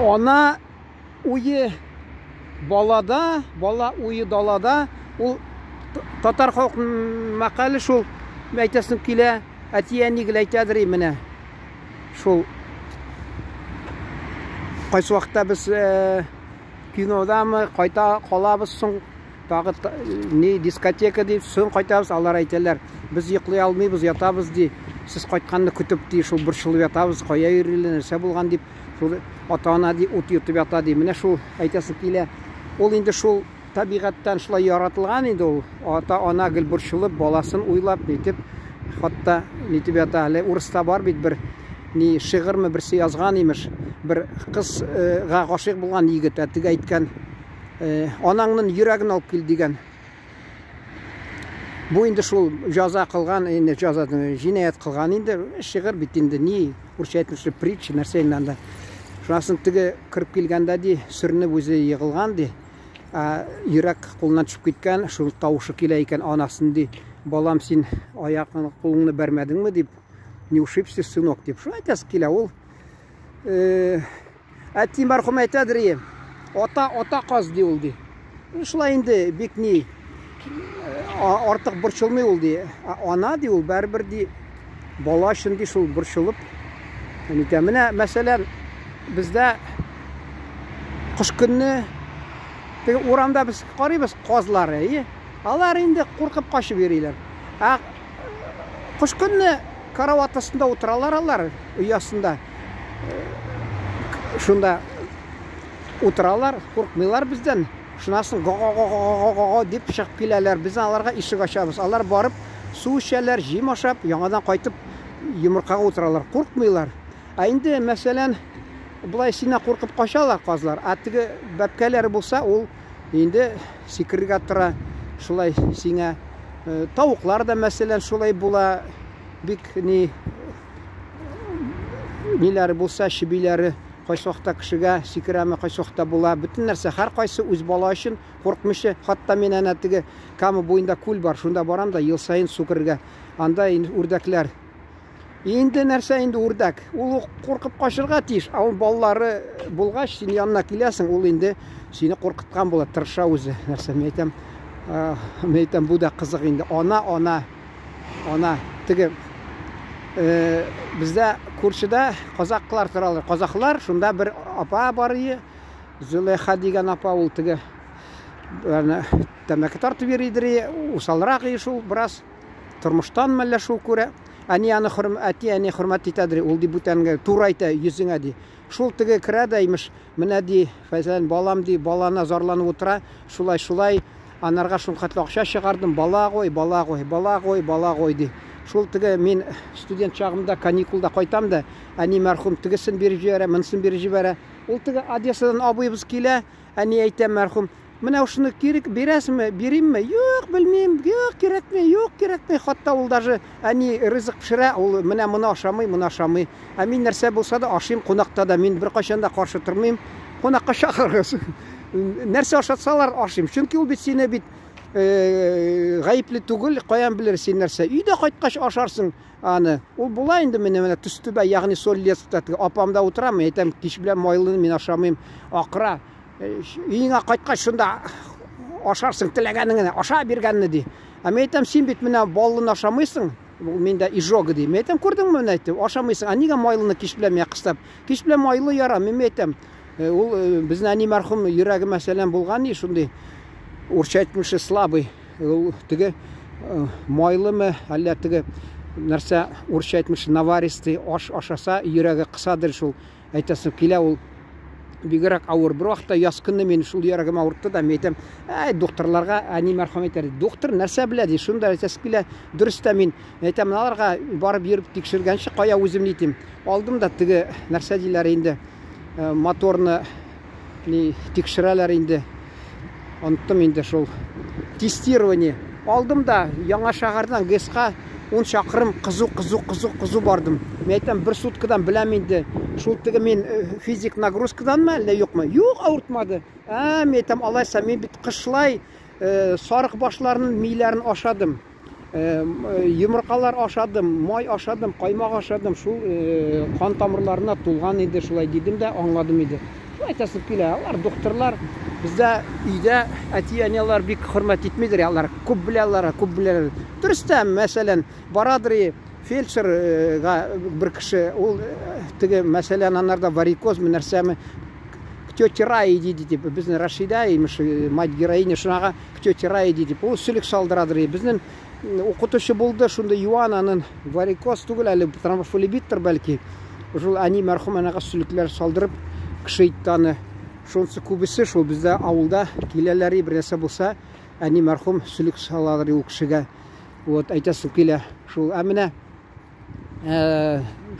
Ана уе балада, бала уе далада, ул татар халык мәкале шул, әйтәсем килә, әти-әни гел әйтәдер менә. Шул кайсы вакытта без кинодамы кайта калабыз соң, тагы ни дискотека дип соң кайтабыз, алар әйтәләр, без йоклый алмыйбыз, ятабыз ди. Сез кайтканны көтеп ди, шул борчылып ятабыз, кая йөриләр, нәрсә булган дип. Шул ата-ана ди, ут йотып ята ди. Менә шул әйтәсем килә. Ул инде шул табигатьтән шулай яратылган инде ул. Ата-ана гел борчылып, баласын уйлап, нитеп, хатта нитеп ята. Әле урыста бар бит бер ни шигырьме берсе язган имеш. Бер кызга гашыйк булган егет, ә теге әйткән, анаңның йөрәген алып кил дигән. Бу инде шул җаза кылган, инде җаза җинаять кылган инде шигырь бит инде ни, урысча әйтмешли притча, нәрсә инде анда. Шуннан соң теге кереп килгәндә ди, сөренеп үзе егылган ди. Ә, йөрәк кулыннан төшеп киткән, шул тавышы килә икән анасын ди. Балам, син аягың, кулыңны бәрмәдеңме дип, не ушибся, сынок дип. Шулай әйтәсе килә ул. Әти мәрхүм әйтәдер ие. Ата, ата каз ди ул ди. Шулай инде бик ни артык борчылмый ул ди. Ана ди ул бәрбер ди бала өчен ди шул борчылып. Нитә. Менә мәсәлән бездә кыш көнне теге урамда без карыйбыз казлар, әйе. Алар инде куркып качып йөриләр. Ә кыш көнне карават астында утыралар алар, оясында. Шунда утыралар, куркмыйлар бездән. Шуннан соң го-го-го-го-го-го дип чыгып киләләр. Без аларга ишек ачабыз. Алар барып су эчәләр, җим ашап, яңадан кайтып йомыркага утыралар. Куркмыйлар. Ә инде, мәсәлән, болай синнән куркып качалар казлар. Ә теге бәбкәләре булса, ул инде сикерергә тора. Шулай сиңа. Тавыклар да, мәсәлән, шулай була. Бик ни ниләре булса, чебиләре кайсы вакытта кешегә сикерәме, кайсы вакытта була. Бөтен нәрсә, һәркайсы үз бала өчен куркмыйча. Хатта мин әнә теге Кама буенда күл бар, шунда барам да ел саен су керергә. Анда инде үрдәкләр. Инде нәрсә инде үрдәк? Ул ук куркып качырга тиеш. Ә ул балалары булгач, син янына киләсең, ул инде сине куркыткан була, тырыша үзе. Нәрсә мин әйтәм? Мин әйтәм, бу да кызык инде. Ана, ана, ана. Теге бездә күршедә казаклар торалар. Казахлар, шунда бер апа бар ие. Зөләйха дигән апа, ул теге тәмәке тартып йөридер ие, усалрак ие шул бераз. Тормыштан мәллә шул күрә. Әни аны хөрм, әти әни хөрмәт итәдер, ул ди бүтәнгә туры әйтә йөзеңә ди. Шул теге керә дә имеш, менә ди, фәзән балам ди, балана зарланып утыра, шулай шулай, анарга шул хәтле акча чыгардым, бала гой, бала гой, бала гой, бала гой ди. Шул теге мин студент чагымда каникулда кайтам да, әни мәрхүм тегесен биреп җибәрә, монысын биреп җибәрә. Ул теге Одессадан абыебыз килә, әни әйтә мәрхүм, менә шуны кирәк бирәсеңме, биримме? Юк, белмим, юк, кирәкми, юк, кирәкми. Хатта ул даже әни ризык пешерә, ул менә моны ашамый, моны ашамый. Ә мин нәрсә булса да ашыйм, кунакта да мин беркайчан да каршы тормыйм. Кунакка чакырыгыз. Нәрсә ашатсалар ашыйм. Чөнки ул бит сине бит гаепле түгел, каян белер син нәрсә. Өйдә кайткач ашарсың аны. Ул була инде менә менә Төстүбә, ягъни Соль-Лецкта апамда утырам, мин әйтәм, кич белән майлыны мин ашамыйм, акыра. Өеңә кайткач шунда ашарсың теләгәнеңне, аша биргәнне ди. Ә мин әйтәм, син бит менә баллыны ашамыйсың, миндә изжога ди. Мин әйтәм, күрдеңме менә әйтеп, ашамыйсың. Ә нигә майлыны кич белән миңа кыстап? Кич белән майлы яра, мин әйтәм. Ул безнең әни мәрхүм йөрәге мәсәлән булган ни шундый урысча әйтмешли слабый. Ул теге майлымы, әллә теге нәрсә урысча әйтмешли наваристый аш ашаса йөрәге кысадыр шул. Әйтәсем килә, ул бигрәк авыр. Бер вакытта яз көнне мин шул йөрәгем авыртты да, мин әйтәм, әй, докторларга әни мәрхүм әйтә, доктор нәрсә белә ди, шунда әйтәсем килә, дөрес тә мин әйтәм, аларга барып йөреп тикшергәнче, кая үзем нитим. Алдым да теге нәрсә диләр инде, моторны ни тикшерәләр инде. Оныттым инде шул тестирование. Алдым да яңа шәһәрдән ГЭСка 10 чакрым кызу кызу кызу кызу бардым. Мин әйтәм, бер суткадан беләм инде. Шул теге мин физик нагрузкаданмы әллә юкмы? Юк, авыртмады. Ә, мин әйтәм, алайса мин бит кышлай сарык башларының миләрен ашадым. Йомыркалар ашадым, май ашадым, каймак ашадым, шул кан тамырларына тулган иде, шулай дидем дә, аңладым иде. Шулай әйтәсем килә. Алар докторлар, бездә өйдә әти-әниләр бик хөрмәт итмидер, алар күп беләләр, күп беләләр. Дөрес тә, мәсәлән, барадыр фельдшерга бер кеше, ул теге, мәсәлән, анарда варикозмы, нәрсәме, к тете Рае иди дип, безнең Рашида, имеш, мать героиня, шунага к тете Рае иди дип, ул сөлек салдырадыр. Безнең укытучы булды, шундый юан, анын варикоз түгел әле, тромбофлебиттыр бәлки. Шул әни мәрхүм анага сөлекләр салдырып, кеше итте аны. Шунысы күбесе шул бездә авылда киләләр, бер нәрсә булса, әни мәрхүм сөлек саладыр ул кешегә. Вот, әйтәсем килә. Шул, ә менә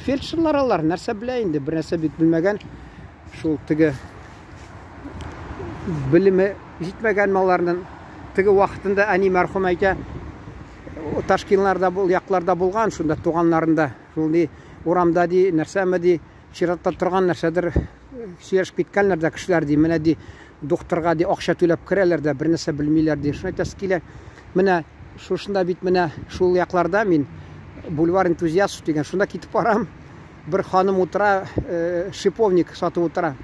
фельдшерлар алар нәрсә белә инде, бер нәрсә бик белмәгән. Шул теге белеме җитмәгән аларның. Теге вакытында әни мәрхүм әйтә, Ташкинларда бул якларда булган, шунда туганнарында. Шул ди, урамда ди, нәрсәме ди, чиратта торган нәрсәдер сөйләшеп киткәннәр дә кешеләр ди, менә ди, докторга ди акча түләп керәләр дә, бер нәрсә белмиләр ди. Шуны әйтәсе килә. Менә шушында бит менә шул якларда мин бульвар энтузиастов дигән, шунда китеп барам. Бер ханым утыра, шиповник сатып утыра.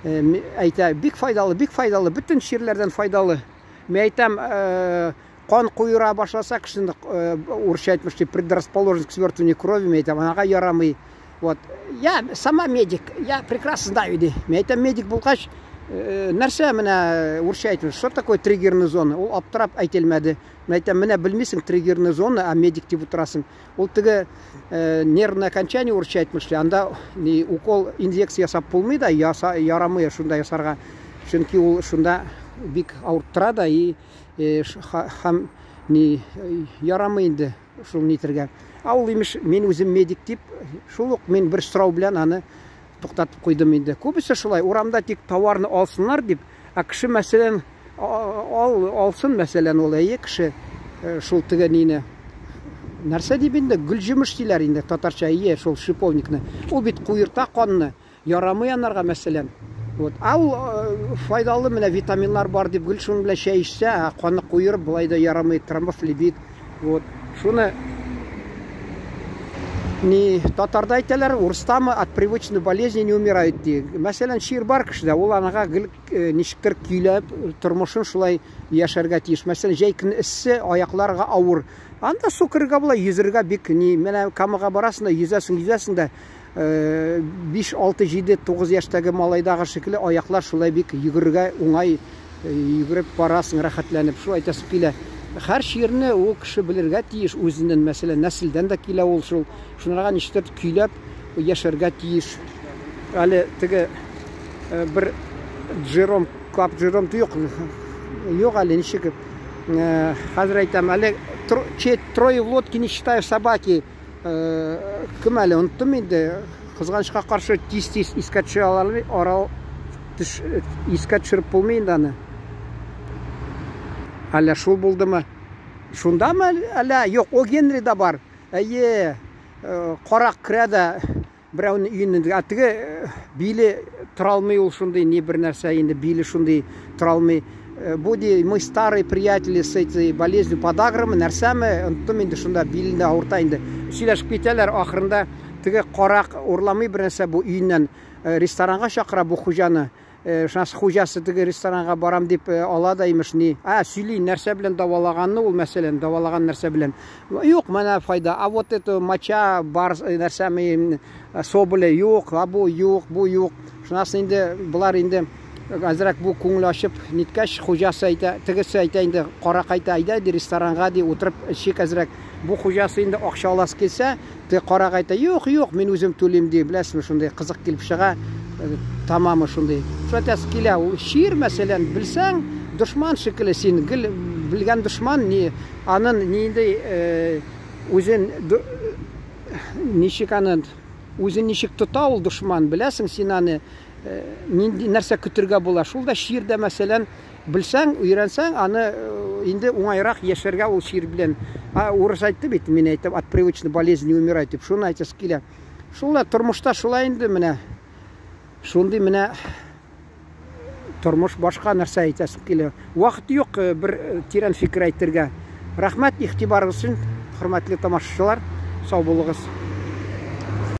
Әйтә, бик файдалы, бик файдалы, бөтен чирләрдән файдалы. Мин әйтәм, кан куера башласа, кешене урысча әйтмешли, предрасположен к свертыванию крови, мин әйтәм, анага ярамый. Вот. Я сама медик, я прекрасно знаю, ди. Мин әйтәм, медик булгач, нәрсә менә урысча әйтмеш, что такое триггерная зона? Ул аптырап әйтелмәде. Мин әйтәм, менә белмисең триггерная зона, а медик дип утырасың. Ул теге нервное окончание урысча әйтмешли, анда ни укол, инъекция ясап булмый да, яса, ярамый шунда ясарга. Чөнки ул шунда бик авырттыра да и һәм ни ярамый инде шул нитергә. А ул имеш, мин үзем медик дип, шул ук мин бер сорау белән аны туктатып куйдым инде. Күбесе шулай, урамда тик товарны алсыннар дип, ә кеше, мәсәлән, ал, алсын, мәсәлән, ул әйе кеше шул теге нине. Нәрсә дип инде, гөлҗимеш диләр инде татарча, әйе, шул шиповникны. Ул бит куерта канны, ярамый анарга, мәсәлән. Вот. А ул файдалы менә витаминнар бар дип гел шуның белән чәй эчсә, ә каны куерып болай да ярамый, тромбофлебит. Вот. Шуны ни татарда әйтәләр, урыстамы, от привычной болезни не умирают ди. Мәсәлән, чир бар кешедә, ул анага гел ничектер көйләп тормышын шулай яшәргә тиеш. Мәсәлән, җәй көне эссе, аякларга авыр. Анда су керергә була, йөзергә бик ни, менә Камага барасың да, йөзәсең, йөзәсең дә, 5, 6, 7, 9 яшьтәге малайдагы шикелле аяклар шулай бик йөгерергә уңай, йөгереп барасың, рәхәтләнеп. Шулай әйтәсем килә. Һәр чирне ул кеше белергә тиеш үзеннән, мәсәлән, нәселдән дә килә ул шул. Шунарга ничектер көйләп яшәргә тиеш. Әле теге бер Джером, Клаб Джером юк. Юк әле ничек. Хәзер әйтәм, әле трое в лодке, не считая собаки. Кем әле оныттым инде. Кызганычка каршы тиз-тиз искә төшерә алмый, арал искә төшереп булмый инде аны. Әллә шул булдымы? Шундамы әллә? Юк, о Генрида бар. Әйе, карак керә дә берәүнең өеннән. Ә теге биле тора алмый ул шундый, ни бер нәрсә инде, биле шундый тора алмый. Бу ди, мы старые приятели с этой болезнью подаграми, нәрсәме, оныттым инде, шунда билендә авырта инде. Сөйләшеп китәләр, ахырында теге карак урламый бер нәрсә бу өеннән, ресторанга чакыра бу хуҗаны. Шунасы хуҗасы теге ресторанга барам дип ала да имеш ни. А, сөйли, нәрсә белән дәвалаганны ул, мәсәлән, дәвалаган нәрсә белән. Юк, менә файда. А вот это моча, бар нәрсәме, соболя юк, а бу юк, бу юк. Шунасы инде болар инде әзрәк бу күңел ачып ниткәч, хуҗасы әйтә, тегесе әйтә инде, карак әйтә, әйдә ди ресторанга ди, утырып эчик әзрәк. Бу хуҗасы инде акча аласы килсә, теге карак әйтә, юк, юк, мин үзем түлим ди, беләсезме, шундый кызык килеп чыга, тамамы шундый. Шул әйтәсе килә, ул чир, мәсәлән, белсәң, дошман шикелле син, гел белгән дошман, ни, анын нинди үзен ничек аны, үзен ничек тота ул дошман, беләсең син аны, нинди нәрсә көтергә була. Шул да чирдә, мәсәлән, белсәң, өйрәнсәң, аны инде уңайрак яшәргә ул чир белән. А урыс әйтте бит, мин әйтәм, от привычной болезни не умирают дип, шуны әйтәсе килә. Шул да тормышта шулай инде менә. Шундый менә тормыш, башка нәрсә әйтәсе килә. Вакыт юк бер тирән фикер әйтергә. Рәхмәт игътибарыгыз өчен, хөрмәтле тамашачылар. Сау булыгыз.